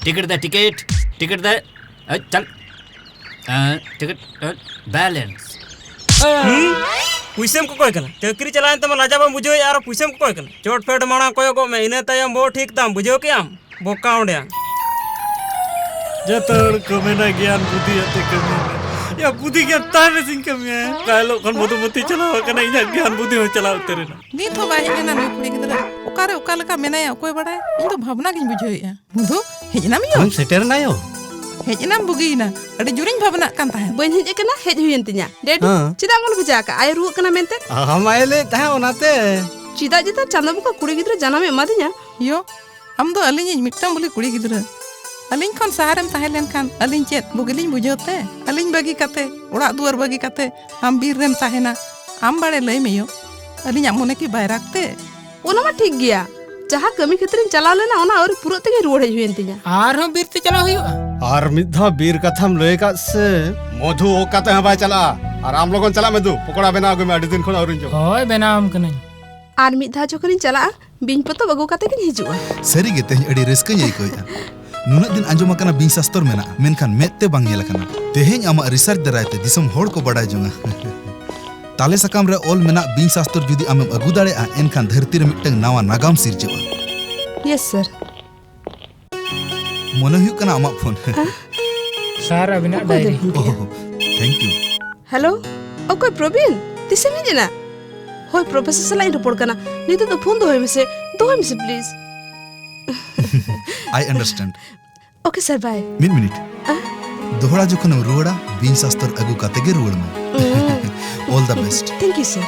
ᱴᱤᱠᱤᱴ ᱫᱮ, ᱴᱤᱠᱤᱴ, ᱴᱤᱠᱤᱴ ᱫᱮ᱾ ᱮᱭ, ᱪᱟᱞ᱾ ᱮ, ᱴᱤᱠᱤᱴ, ᱮ, ᱵᱮᱞᱮᱱᱥ᱾ ᱦᱩᱸ? ᱯᱩᱭᱥᱟᱹᱢ ᱠᱚᱠᱚᱭ ᱠᱟᱱᱟ? ᱪᱟᱹᱠᱨᱤ ᱪᱟᱞᱟᱣᱮᱱ ᱛᱟᱢᱟ, ᱞᱟᱡᱟ ᱵᱟᱢ ᱵᱩᱡᱷᱟᱹᱣᱮᱫᱼᱟ, ᱟᱨᱚ ᱯᱩᱭᱥᱟᱹᱢ ᱠᱚᱠᱚᱭ ᱠᱟᱱᱟ? ᱪᱚᱴ ᱯᱷᱮᱰ ᱢᱟᱲᱟᱝ ᱠᱚᱭᱚᱜᱚᱜ ᱢᱮ, ᱤᱱᱟᱹ ᱛᱟᱭᱚᱢ ᱵᱚ ᱴᱷᱤᱠ ᱛᱟᱢ, ᱵᱩᱡᱷᱟᱹᱣ ᱠᱮᱜᱼᱟᱢ? ᱵᱚᱠᱟ ᱚᱸᱰᱮ᱾ ᱡᱚᱛᱚ ᱦᱚᱲ ᱠᱚ ᱢᱮᱱᱟ ᱜᱮᱭᱟᱱ ᱵᱩᱫᱷᱤ ᱟᱛᱮ ᱠᱟᱹᱢᱤ ᱢᱮ᱾ ᱭᱟ, ᱵᱩᱫᱷᱤ ᱜᱮᱭᱟᱱ ᱛᱟᱦᱮᱸ ᱨᱮᱥᱮᱧ ᱠᱟᱹᱢᱤᱭᱟ᱾ ᱚᱠᱟ ᱦᱤᱞᱳᱜ ᱠᱷᱚᱱ ᱢᱚᱫᱷᱩᱢᱚᱛᱤ ᱪᱟᱞᱟᱣ ᱟᱠᱟᱱᱟ, ᱤᱧᱟᱹᱜ ᱜᱮᱭᱟᱱ ᱵᱩᱫᱷᱤ ᱦᱚᱸ ᱪᱟᱞᱟᱣ ᱩᱛᱟᱹᱨ ᱮᱱᱟ᱾ ᱱᱤᱛ ᱦᱚᱸ ᱵᱟᱭ ᱦᱮᱡ ᱞᱮᱱᱟ ᱱᱩᱭ ᱠᱩᱲᱤ ᱜᱤᱫᱽᱨᱟᱹ᱾ ᱚᱠᱟᱨᱮ ᱚᱠᱟ ᱞᱮᱠᱟ ᱢᱮᱱᱟᱭᱟ ᱚᱠᱚᱭ ᱵᱟᱲᱟᱭ? ᱤᱧ ᱫᱚ ᱵᱷᱟᱵᱽᱱᱟ ᱜᱤᱧ ᱵᱩᱡᱷᱟᱹᱣᱮᱫᱼᱟ᱾ ᱢᱚᱫᱷᱩ, ᱦᱮᱡ ᱮᱱᱟᱢ ᱭᱳ? ᱟᱢᱮᱢ ᱥᱮᱴᱮᱨ ᱮᱱᱟ ᱭᱳ? ᱦᱮᱡ ᱮᱱᱟᱢ ᱵᱩᱜᱤᱭᱮᱱᱟ᱾ ᱟᱹᱰᱤ ᱡᱳᱨᱤᱧ ᱵᱷᱟᱵᱽᱱᱟᱜ ᱠᱟᱱ ᱛᱟᱦᱮᱸᱫ᱾ ᱵᱟᱹᱧ ᱦᱮᱡ ᱟᱠᱟᱱᱟ, ᱦᱮᱡ ᱦᱩᱭᱮᱱ ᱛᱤᱧᱟ᱾ ᱰᱮᱰᱤ, ᱦᱮᱸ᱾ ᱪᱮᱫᱟᱜ ᱢᱚᱱ ᱵᱷᱮᱡᱟ ᱟᱠᱟᱫ? ᱟᱭ ᱨᱩᱣᱟᱹᱜ ᱠᱟᱱᱟ ᱢᱮᱱᱛᱮ? ᱟᱢ ᱟᱭ ᱞᱟᱹᱭᱮᱫ ᱛᱟᱦᱮᱸᱫ ᱚᱱᱟᱛᱮ᱾ ᱪᱮᱫᱟᱜ ᱡᱮ ᱛᱟᱨ ᱪᱟᱸᱫᱚ ᱵᱚᱸᱜᱟ ᱠᱩᱲᱤ ᱜᱤᱫᱽᱨᱟᱹ ᱡᱟᱱᱟᱢ ᱮ ᱮᱢᱟᱫᱤᱧᱟ? ᱭᱳ, ᱟᱢ ᱫᱚ ᱟᱹᱞᱤᱧᱤᱡ ᱢᱤᱫᱴᱟᱝ ᱵᱚᱞᱮ ᱠᱩᱲᱤ ᱜᱤᱫᱽᱨᱟᱹ᱾ ᱟᱹᱞᱤᱧ ᱠᱷᱚᱱ ᱥᱟᱦᱟᱨᱮᱢ ᱛᱟᱦᱮᱸ ᱞᱮᱱᱠᱷᱟᱱ ᱟᱹᱞᱤᱧ ᱪᱮᱫ ᱵᱩᱜᱤᱞᱤᱧ ᱵᱩᱡᱷᱟᱹᱣ ᱛᱮ? ᱟᱹᱞᱤᱧ ᱵᱟᱹᱜᱤ ᱠᱟᱛᱮ, ᱚᱲᱟᱜ ᱫᱩᱣᱟᱹᱨ ᱵᱟᱹᱜᱤ ᱠᱟᱛᱮ ᱟᱢ ᱵᱤᱨ ᱨᱮᱢ ᱛᱟᱦᱮᱱᱟ? ᱟᱢ ᱵᱟᱲᱮ ᱞᱟᱹᱭ ᱢᱮ ᱭᱳ, ᱟᱹᱞᱤᱧᱟᱜ ᱢᱚᱱᱮ ᱠᱤ ᱵᱟᱭ ᱨᱟᱜᱽ ᱛᱮ? ᱚᱱᱟ ᱢᱟ ᱴᱷᱤᱠ ᱜᱮᱭᱟ, ᱡᱟᱦᱟᱸ ᱠᱟᱹᱢᱤ ᱠᱷᱟᱹᱛᱤᱨᱤᱧ ᱪᱟᱞᱟᱣ ᱞᱮᱱᱟ ᱚᱱᱟ ᱟᱹᱣᱨᱤ ᱯᱩᱨᱟᱹᱜ ᱛᱮᱜᱮ ᱨᱩᱣᱟᱹᱲ ᱦᱮᱡ ᱦᱩᱭᱮᱱ ᱛᱤᱧᱟ᱾ ᱟᱨᱦᱚᱸ ᱵᱤᱨ ᱛᱮ ᱪᱟᱞᱟᱣ ᱦᱩᱭᱩᱜᱼᱟ? ᱟᱨ ᱢᱤᱫ ᱫᱷᱟᱣ ᱵᱤᱨ ᱠᱟᱛᱷᱟᱢ ᱞᱟᱹᱭ ᱟᱠᱟᱫ ᱥᱮ, ᱢᱚᱫᱷᱩ ᱚᱠᱟ ᱛᱮᱦᱚᱸ ᱵᱟᱭ ᱪᱟᱞᱟᱜᱼᱟ᱾ ᱟᱨ ᱟᱢ ᱞᱚᱜᱚᱱ ᱪᱟᱞᱟᱜ ᱢᱮ ᱫᱩ, ᱯᱚᱠᱚᱲᱟ ᱵᱮᱱᱟᱣ ᱟᱹᱜᱩᱭ ᱢᱮ, ᱟᱹᱰᱤ ᱫᱤᱱ ᱠᱷᱚᱱ ᱟᱹᱣᱨᱤᱧ ᱡᱚᱢᱟ᱾ ᱦᱳᱭ, ᱵᱮᱱᱟᱣ ᱟᱢ ᱠᱟᱹᱱᱟᱹᱧ᱾ ᱟᱨ ᱢᱤᱫ ᱫᱷᱟᱣ ᱡᱚᱠᱷᱚᱱᱤᱧ ᱪᱟᱞᱟᱜᱼᱟ, ᱵᱤᱧ ᱯᱚᱛᱚᱵ ᱟᱹᱜᱩ ᱠᱟᱛᱮ ᱜᱤᱧ ᱦᱤᱡᱩᱜᱼᱟ᱾ ᱥᱟᱹᱨᱤ ᱜᱮ ᱛᱮᱦᱮᱧ ᱟᱹᱰᱤ ᱨᱟᱹᱥᱠᱟᱹᱧ ᱟᱹᱭᱠᱟᱹᱣᱮᱫᱼᱟ᱾ ᱱᱩᱱᱟᱹᱜ ᱫᱤᱱ ᱟᱸᱡᱚᱢ ᱟᱠᱟᱱᱟ ᱵᱤᱧ ᱥᱟᱥᱛᱚᱨ ᱢᱮᱱᱟᱜᱼᱟ, ᱢᱮᱱᱠᱷᱟᱱ ᱢᱮᱫ ᱛᱮ ᱵᱟᱝ ᱧᱮᱞ ᱟᱠᱟᱱᱟ᱾ ᱛᱮᱦᱮᱧ ᱟᱢᱟᱜ ᱨᱤᱥᱟᱨᱪ ᱫᱟᱨᱟᱭ ᱛᱮ ᱫᱤᱥᱚᱢ ᱦᱚᱲ ᱠᱚ ᱵᱟᱰᱟᱭ ᱡᱚᱝᱟ᱾ ᱛᱟᱞᱮ ᱥᱟᱠᱟᱢ ᱨᱮ ᱚᱞ ᱢᱮᱱᱟᱜ ᱵᱤᱧ ᱥᱟᱥᱛᱚᱨ ᱡᱩᱫᱤ ᱟᱢᱮᱢ ᱟᱹᱜᱩ ᱫᱟᱲᱮᱭᱟᱜᱼᱟ, ᱮᱱᱠᱷᱟᱱ ᱫᱷᱟᱹᱨᱛᱤ ᱨᱮ ᱢᱤᱫᱴᱟᱝ ᱱᱟᱣᱟ ᱱᱟᱜᱟᱢ ᱥᱤᱨᱡᱟᱹᱜᱼᱟ᱾ ᱭᱮᱥ ᱥᱟᱨ᱾ ᱢᱚᱱᱮ ᱦᱩᱭᱩᱜ ᱠᱟᱱᱟ ᱟᱢᱟᱜ ᱯᱷᱳᱱ᱾ ᱦᱮᱸ? ᱥᱟᱨ, ᱟᱹᱵᱤᱱᱟᱜ ᱚᱠᱚᱭ ᱰᱟᱭᱨᱤ᱾ ᱫᱚ ᱯᱷᱳᱱ ᱠᱮᱫᱟ? ᱳᱦᱳ, ᱛᱷᱮᱝᱠ ᱭᱩ᱾ ᱦᱮᱞᱳ, ᱚᱠᱚᱭ ᱯᱨᱚᱵᱤᱱ? ᱛᱤᱥᱮᱢ ᱦᱮᱡ ᱮᱱᱟ? ᱦᱳᱭ, ᱯᱨᱚᱯᱷᱮᱥᱚᱨ ᱥᱟᱞᱟᱜ ᱤᱧ ᱨᱚᱯᱚᱲ ᱠᱟᱱᱟ᱾ ᱱᱤᱛᱚᱜ ᱫᱚ ᱯᱷᱳᱱ ᱫᱚᱦᱚᱭ ᱢᱮᱥᱮ, ᱫᱚᱦᱚᱭ ᱢᱮᱥᱮ ᱯᱞᱤᱡ᱾ I understand. ᱳᱠᱮ ᱥᱟᱨ, ᱵᱟᱭ᱾ ᱢᱤᱫ ᱢᱤᱱᱤᱴ᱾ ᱟ? ᱫᱚᱦᱲᱟ ᱡᱚᱠᱷᱚᱱᱮᱢ ᱨᱩᱣᱟᱹᱲᱟ, ᱵᱤᱧ ᱥᱟᱥᱛᱚᱨ ᱟᱹᱜᱩ ᱠᱟᱛᱮ ᱜᱮ ᱨᱩᱣᱟᱹᱲ ᱢᱮ᱾ ᱩᱸ᱾ All the best. Thank you sir.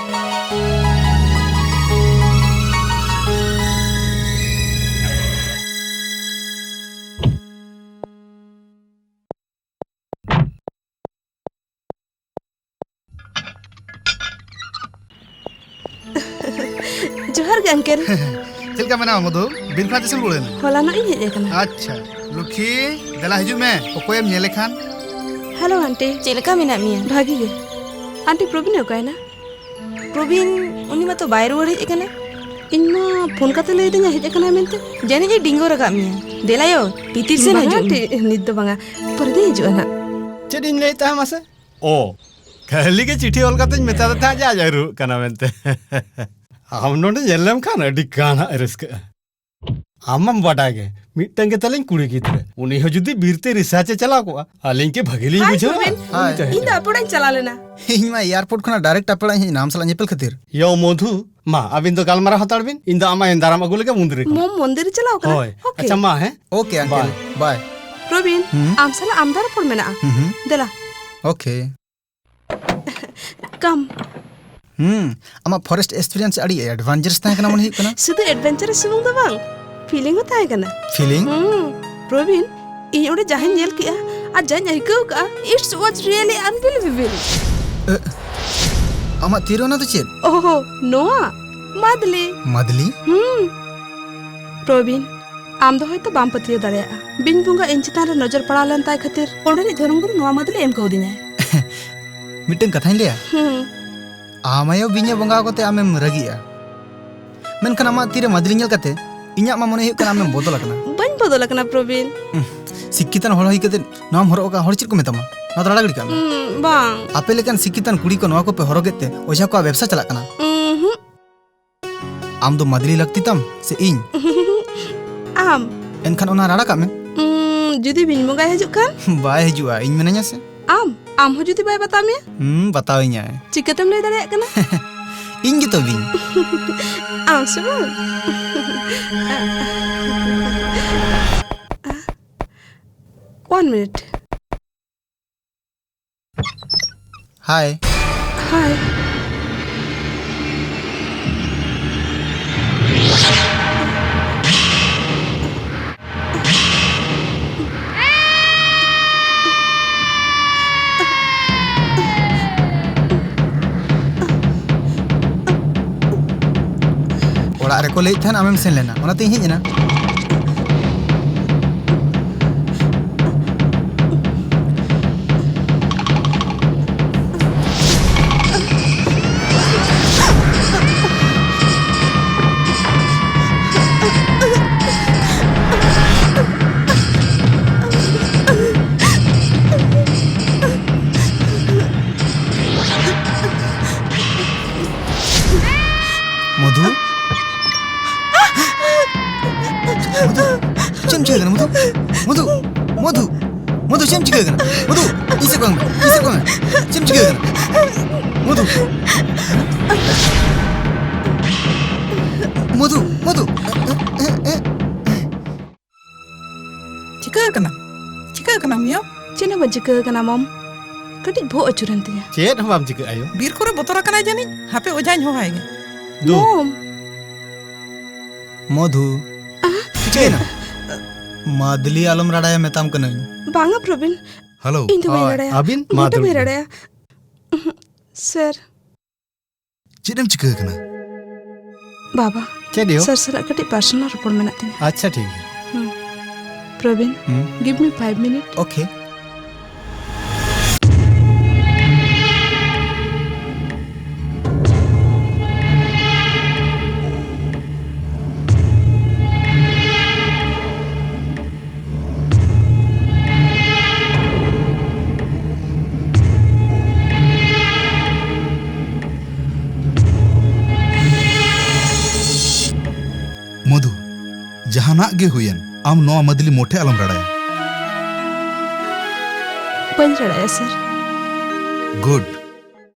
ᱡᱚᱦᱟᱨ ᱜᱮ, ᱟᱝᱠᱮᱞ᱾ ᱪᱮᱫ ᱞᱮᱠᱟ ᱢᱮᱱᱟᱢᱟ, ᱢᱚᱫᱷᱩ? ᱵᱤᱨ ᱠᱷᱚᱱᱟᱜ ᱛᱤᱥᱮᱢ ᱨᱩᱣᱟᱹᱲ ᱮᱱᱟ? ᱦᱚᱞᱟᱱᱚᱜ ᱤᱧ ᱦᱮᱡ ᱟᱠᱟᱱᱟ᱾ ᱟᱪᱪᱷᱟ, ᱞᱩᱠᱷᱤ, ᱫᱮᱞᱟ ᱦᱤᱡᱩᱜ ᱢᱮ, ᱚᱠᱚᱭᱮᱢ ᱧᱮᱞᱮ ᱠᱷᱟᱱ᱾ ᱦᱮᱞᱳ, ᱟᱱᱴᱤ, ᱪᱮᱫ ᱞᱮᱠᱟ ᱢᱮᱱᱟᱜ ᱢᱮᱭᱟ? ᱵᱷᱟᱜᱤ ᱜᱮ᱾ ᱟᱱᱴᱤ, ᱯᱨᱚᱵᱤᱱ ᱮ ᱚᱠᱟᱭᱮᱱᱟ? ᱯᱨᱚᱵᱤᱱ, ᱩᱱᱤ ᱢᱟᱛᱚ ᱵᱟᱭ ᱨᱩᱣᱟᱹᱲ ᱦᱮᱡ ᱟᱠᱟᱱᱟ᱾ ᱤᱧ ᱢᱟ ᱯᱷᱳᱱ ᱠᱟᱛᱮ ᱞᱟᱹᱭ ᱟᱹᱫᱤᱧᱟ ᱦᱮᱡ ᱟᱠᱟᱱᱟᱭ ᱢᱮᱱᱛᱮ᱾ ᱡᱟᱹᱱᱤᱡ ᱮ ᱰᱤᱝᱜᱚ ᱨᱟᱠᱟᱵ ᱢᱮᱭᱟ᱾ ᱫᱮᱞᱟᱭᱳ, ᱵᱷᱤᱛᱤᱨ ᱥᱮᱱ ᱵᱟᱝᱟ ᱦᱤᱡᱩᱜ ᱢᱮ᱾ ᱟᱱᱴᱤ, ᱱᱤᱛ ᱫᱚ ᱵᱟᱝᱟ, ᱯᱚᱨᱮ ᱫᱚᱧ ᱦᱤᱡᱩᱜᱼᱟ ᱱᱟᱜ᱾ ᱪᱮᱫ ᱤᱧ ᱞᱟᱹᱭᱮᱫ ᱛᱟᱦᱮᱸ ᱢᱟᱥᱮ? ᱚ, ᱠᱷᱟᱹᱞᱤ ᱜᱮ ᱪᱤᱴᱷᱤ ᱚᱞ ᱠᱟᱛᱮᱧ ᱢᱮᱛᱟᱫᱮ ᱛᱟᱦᱮᱸᱫ ᱡᱮ ᱟᱡ ᱟᱹᱨᱩᱣᱟᱹᱜ ᱠᱟᱱᱟ ᱢᱮᱱᱛᱮ᱾ ᱟᱢ ᱱᱚᱰᱮ ᱧᱮᱞ ᱞᱮᱢ ᱠᱷᱟᱱ ᱟᱹᱰᱤ ᱜᱟᱱ ᱦᱟᱸᱜ ᱮ ᱨᱟᱹᱥᱠᱟᱹᱜᱼᱟ᱾ ᱟᱢ ᱢᱟᱢ ᱵᱟᱰᱟᱭ ᱜᱮ, ᱢᱤᱫᱴᱟᱝ ᱜᱮ ᱛᱟᱞᱤᱧ ᱠᱩᱲᱤ ᱜᱤᱫᱽᱨᱟᱹ, ᱩᱱᱤ ᱦᱚᱸ ᱡᱩᱫᱤ ᱵᱤᱨ ᱛᱮ ᱨᱤᱥᱟᱨᱪ ᱮ ᱪᱟᱞᱟᱣ ᱠᱚᱜᱼᱟ, ᱟᱹᱞᱤᱧ ᱠᱤ ᱵᱷᱟᱹᱜᱤ ᱞᱤᱧ ᱦᱟᱭ ᱵᱩᱡᱷᱟᱹᱣᱟ? ᱯᱨᱚᱵᱤᱱ, ᱦᱟᱭ᱾ ᱤᱧ ᱫᱚ ᱟᱯᱮ ᱚᱲᱟᱜ ᱤᱧ ᱪᱟᱞᱟᱣ ᱞᱮᱱᱟ᱾ ᱤᱧ ᱢᱟ ᱮᱭᱟᱨᱯᱳᱨᱴ ᱠᱷᱚᱱᱟᱜ ᱰᱟᱭᱨᱮᱠᱴ ᱟᱯᱮ ᱚᱲᱟᱜ ᱤᱧ ᱦᱮᱡ ᱮᱱᱟ, ᱟᱢ ᱥᱟᱞᱟᱜ ᱧᱮᱯᱮᱞ ᱠᱷᱟᱹᱛᱤᱨ᱾ ᱭᱳ ᱢᱚᱫᱷᱩ, ᱢᱟ ᱟᱹᱵᱤᱱ ᱫᱚ ᱜᱟᱞᱢᱟᱨᱟᱣ ᱦᱟᱛᱟᱲ ᱵᱤᱱ, ᱤᱧ ᱫᱚ ᱟᱢᱟᱜ ᱮᱱ ᱫᱟᱨᱟᱢ ᱟᱹᱜᱩ ᱞᱟᱹᱜᱤᱫ ᱢᱩᱱᱫᱤᱨᱤ ᱠᱷᱚᱱᱟᱜ᱾ ᱢᱚᱢ ᱢᱚᱱᱫᱤᱨ ᱮ ᱪᱟᱞᱟᱣ ᱠᱟᱱᱟ? ᱦᱳᱭ᱾ ᱳᱠᱮ᱾ ᱟᱪᱪᱷᱟ, ᱢᱟ, ᱦᱮᱸ? ᱳᱠᱮ, ᱟᱝᱠᱮᱞ᱾ ᱵᱟᱭ᱾ ᱵᱟᱭ᱾ ᱯᱨᱚᱵᱤᱱ, ᱦᱩᱸ? ᱟᱢ ᱥᱟᱞᱟᱜ ᱟᱢᱫᱟ ᱨᱚᱯᱚᱲ ᱢᱮᱱᱟᱜᱼᱟ᱾ ᱦᱩᱸ, ᱦᱩᱸ᱾ ᱫᱮᱞᱟ᱾ ᱳᱠᱮ᱾ ᱠᱟᱢ᱾ ᱦᱩᱸ, ᱟᱢᱟᱜ ᱯᱷᱚᱨᱮᱥᱴ ᱮᱠᱥᱯᱤᱨᱤᱭᱮᱱᱥ ᱟᱹᱰᱤ ᱮᱰᱵᱷᱮᱧᱪᱟᱨᱟᱥ ᱛᱟᱦᱮᱸ ᱠᱟᱱᱟ ᱢᱚᱱᱮ ᱦᱩᱭᱩᱜ ᱠᱟᱱᱟ᱾ ᱥᱩᱫᱷᱩ ᱮᱰᱵᱷᱮᱧᱪᱟᱨᱟᱥ ᱥᱩᱢᱩᱝ ᱫᱚ ᱵᱟᱝ, ᱯᱷᱤᱞᱤᱝ ᱦᱚᱸ ᱛᱟᱦᱮᱸ ᱠᱟᱱᱟ᱾ ᱯᱷᱤᱞᱤᱝ? ᱦᱩᱸ, ᱯᱨᱚᱵᱤᱱ, ᱤᱧ ᱚᱸᱰᱮ ᱡᱟᱦᱟᱸᱧ ᱧᱮᱞ ᱠᱮᱜᱼᱟ ᱟᱨ ᱡᱟᱦᱟᱸᱧ ᱟᱹᱭᱠᱟᱹᱣ ᱠᱟᱜᱼᱟ, it's was really unbelievable. ᱮ, ᱟᱢᱟᱜ ᱛᱤᱨᱮ ᱚᱱᱟ ᱫᱚ ᱪᱮᱫ? ᱳᱦᱳ, ᱱᱚᱣᱟ? ᱢᱟᱫᱞᱤ᱾ ᱢᱟᱫᱞᱤ? ᱦᱩᱸ᱾ ᱯᱨᱚᱵᱤᱱ, ᱟᱢ ᱫᱚ ᱦᱚᱭᱛᱚ ᱵᱟᱢ ᱯᱟᱹᱛᱭᱟᱹᱣ ᱫᱟᱲᱮᱭᱟᱜᱼᱟ, ᱵᱤᱧ ᱵᱚᱸᱜᱟ ᱤᱧ ᱪᱮᱛᱟᱱ ᱨᱮ ᱱᱚᱡᱚᱨ ᱯᱟᱲᱟᱣ ᱞᱮᱱ ᱛᱟᱭ ᱠᱷᱟᱹᱛᱤᱨ ᱚᱸᱰᱮᱱᱤᱡ ᱫᱷᱚᱨᱚᱢ ᱜᱩᱨᱩ ᱱᱚᱣᱟ ᱢᱟᱫᱞᱤ ᱮᱢ ᱠᱟᱣᱫᱤᱧᱟᱭ᱾ ᱢᱤᱫᱴᱟᱝ ᱠᱟᱛᱷᱟᱧ ᱞᱟᱹᱭᱟ? ᱦᱩᱸ᱾ ᱟᱢ ᱟᱭᱳ ᱵᱤᱧᱮ ᱵᱚᱸᱜᱟ ᱟᱠᱚ ᱛᱮ ᱟᱢᱮᱢ ᱨᱟᱹᱜᱤᱜᱼᱟ, ᱢᱮᱱᱠᱷᱟᱱ ᱟᱢᱟᱜ ᱛᱤᱨᱮ ᱢᱟᱫᱞᱤ ᱧᱮᱞ ᱠᱟᱛᱮ ᱤᱧᱟᱹᱜ ᱢᱟ ᱢᱚᱱᱮ ᱦᱩᱭᱩᱜ ᱠᱟᱱᱟ ᱟᱢᱮᱢ ᱵᱚᱫᱚᱞ ᱟᱠᱟᱱᱟ᱾ ᱵᱟᱹᱧ ᱵᱚᱫᱚᱞ ᱟᱠᱟᱱᱟ, ᱯᱨᱚᱵᱤᱱ᱾ ᱩᱸᱦ, ᱥᱤᱠᱠᱷᱤᱛᱟᱱ ᱦᱚᱲ ᱦᱩᱭ ᱠᱟᱛᱮ ᱱᱚᱣᱟᱢ ᱦᱚᱨᱚᱜ ᱟᱠᱟᱫ, ᱦᱚᱲ ᱪᱮᱫ ᱠᱚ ᱢᱮᱛᱟᱢᱟ? ᱱᱚᱣᱟ ᱫᱚ ᱨᱟᱲᱟ ᱜᱤᱰᱤ ᱠᱟᱜ ᱢᱮ᱾ ᱩᱸ, ᱵᱟᱝ᱾ ᱟᱯᱮ ᱞᱮᱠᱟᱱ ᱥᱤᱠᱠᱷᱤᱛᱟᱱ ᱠᱩᱲᱤ ᱠᱚ ᱱᱚᱣᱟ ᱠᱚᱯᱮ ᱦᱚᱨᱚᱜᱮᱫ ᱛᱮ ᱚᱡᱷᱟ ᱠᱚᱣᱟᱜ ᱵᱮᱵᱽᱥᱟ ᱪᱟᱞᱟᱜ ᱠᱟᱱᱟ᱾ ᱩᱸᱦᱩᱸ᱾ ᱟᱢ ᱫᱚ ᱢᱟᱫᱞᱤ ᱞᱟᱹᱠᱛᱤ ᱛᱟᱢ ᱥᱮ ᱤᱧ? ᱟᱢ᱾ ᱮᱱᱠᱷᱟᱱ ᱚᱱᱟ ᱨᱟᱲᱟ ᱠᱟᱜ ᱢᱮ᱾ ᱩᱸ, ᱡᱩᱫᱤ ᱵᱤᱧ ᱵᱚᱸᱜᱟᱭ ᱦᱤᱡᱩᱜ ᱠᱷᱟᱱ? ᱵᱟᱭ ᱦᱤᱡᱩᱜᱼᱟ, ᱤᱧ ᱢᱮᱱᱟᱹᱧᱟ ᱥᱮ᱾ ᱟᱢ? ᱟᱢ ᱦᱚᱸ ᱡᱩᱫᱤ ᱵᱟᱭ ᱵᱟᱛᱟᱣ ᱢᱮᱭᱟ? ᱦᱩᱸ, ᱵᱟᱛᱟᱣᱤᱧᱟᱭ᱾ ᱪᱤᱠᱟᱹᱛᱮᱢ ᱞᱟᱹᱭ ᱫᱟᱲᱮᱭᱟᱜ ᱠᱟᱱᱟ? ᱤᱧ ᱜᱮᱛᱚ ᱵᱤᱧ᱾ ᱟᱢ ᱥᱮ ᱵᱟᱝ? One minute. ᱦᱟᱭ᱾ ᱦᱟᱭ᱾ ᱚᱲᱟᱜ ᱨᱮᱠᱚ ᱞᱟᱹᱭᱮᱫ ᱛᱟᱦᱮᱱ ᱟᱢᱮᱢ ᱥᱮᱱ ᱞᱮᱱᱟ, ᱚᱱᱟᱛᱮᱧ ᱦᱮᱡ ᱮᱱᱟ᱾ ᱢᱚᱫᱷᱩ? ᱢᱚᱫᱷᱩ, ᱪᱮᱫ ᱮᱢ ᱪᱤᱠᱟᱹ ᱠᱟᱱᱟ ᱢᱚᱫᱷᱩ? ᱢᱚᱫᱷᱩ, ᱢᱚᱫᱷᱩ, ᱢᱚᱫᱷᱩ, ᱪᱮᱫ ᱮᱢ ᱪᱤᱠᱟᱹ ᱠᱟᱱᱟ? ᱢᱚᱫᱷᱩ, ᱤᱧ ᱥᱮᱫ ᱠᱚᱭᱚᱜ ᱢᱮ, ᱤᱧ ᱥᱮᱫ ᱠᱚᱭᱚᱜ ᱢᱮ᱾ ᱪᱮᱫ ᱮᱢ ᱪᱤᱠᱟᱹ ᱠᱟᱱᱟ? ᱢᱚᱫᱷᱩ᱾ ᱢᱚᱫᱷᱩ, ᱢᱚᱫᱷᱩ᱾ ᱪᱤᱠᱟᱹ ᱟᱠᱟᱱᱟ? ᱪᱤᱠᱟᱹ ᱟᱠᱟᱱᱟᱢ ᱭᱳ? ᱪᱮᱫ ᱦᱚᱸ ᱵᱟᱝ ᱪᱤᱠᱟᱹ ᱟᱠᱟᱱᱟ, ᱢᱚᱢ᱾ ᱠᱟᱹᱴᱤᱡ ᱵᱚᱦᱚᱜ ᱟᱹᱪᱩᱨᱮᱱ ᱛᱤᱧᱟ᱾ ᱪᱮᱫ ᱦᱚᱸ ᱵᱟᱢ ᱪᱤᱠᱟᱹᱜᱼᱟ ᱭᱳ᱾ ᱵᱤᱨ ᱠᱚᱨᱮ ᱵᱚᱛᱚᱨ ᱟᱠᱟᱱᱟᱭ ᱡᱟᱹᱱᱤᱡ᱾ ᱦᱟᱯᱮ ᱚᱡᱷᱟᱧ ᱦᱚᱦᱚᱭ ᱜᱮ᱾ ᱫᱩ᱾ ᱢᱚᱢ᱾ ᱢᱚᱫᱷᱩ᱾ ᱪᱤᱠᱟᱹᱭᱮᱱᱟ? ᱢᱟᱫᱞᱤ ᱟᱞᱚᱢ ᱨᱟᱲᱟᱭᱟ ᱢᱮᱛᱟᱢ ᱠᱟᱹᱱᱟᱹᱧ᱾ ᱵᱟᱝᱟ ᱯᱨᱚᱵᱤᱱ᱾ ᱦᱮᱞᱳ᱾ ᱤᱧ ᱫᱚ ᱵᱟᱹᱧ ᱦᱳᱭ, ᱨᱟᱲᱟᱭᱟ᱾ ᱟᱹᱵᱤᱱ? ᱢᱚᱢ ᱫᱚ ᱢᱟᱫᱞᱤ᱾ ᱵᱟᱹᱧ ᱨᱟᱲᱟᱭᱟ᱾ ᱥᱮᱨ᱾ ᱪᱮᱫ ᱮᱢ ᱪᱤᱠᱟᱹ ᱟᱠᱟᱱᱟ? ᱵᱟᱵᱟ, ᱪᱮᱫ ᱭᱳ? ᱥᱟᱨ ᱥᱟᱞᱟᱜ ᱠᱟᱹᱴᱤᱡ ᱯᱟᱨᱥᱚᱱᱟᱞ ᱨᱚᱯᱚᱲ ᱢᱮᱱᱟᱜ ᱛᱤᱧᱟ᱾ ᱟᱪᱪᱷᱟ, ᱴᱷᱤᱠ ᱜᱮᱭᱟ᱾ ᱦᱩᱸ᱾ ᱯᱨᱚᱵᱤᱱ, ᱦᱩᱸ᱾ Give me five minutes. Okay. ᱢᱚᱫᱷᱩ, ᱡᱟᱦᱟᱱᱟᱜ ᱜᱮ ᱦᱩᱭᱮᱱ, ᱟᱢ ᱱᱚᱣᱟ ᱢᱟᱫᱞᱤ ᱢᱚᱴᱷᱮ ᱟᱞᱚᱢ ᱨᱟᱲᱟᱭᱟ᱾ ᱵᱟᱹᱧ ᱨᱟᱲᱟᱭᱟ, ᱥᱟᱨ᱾ Good.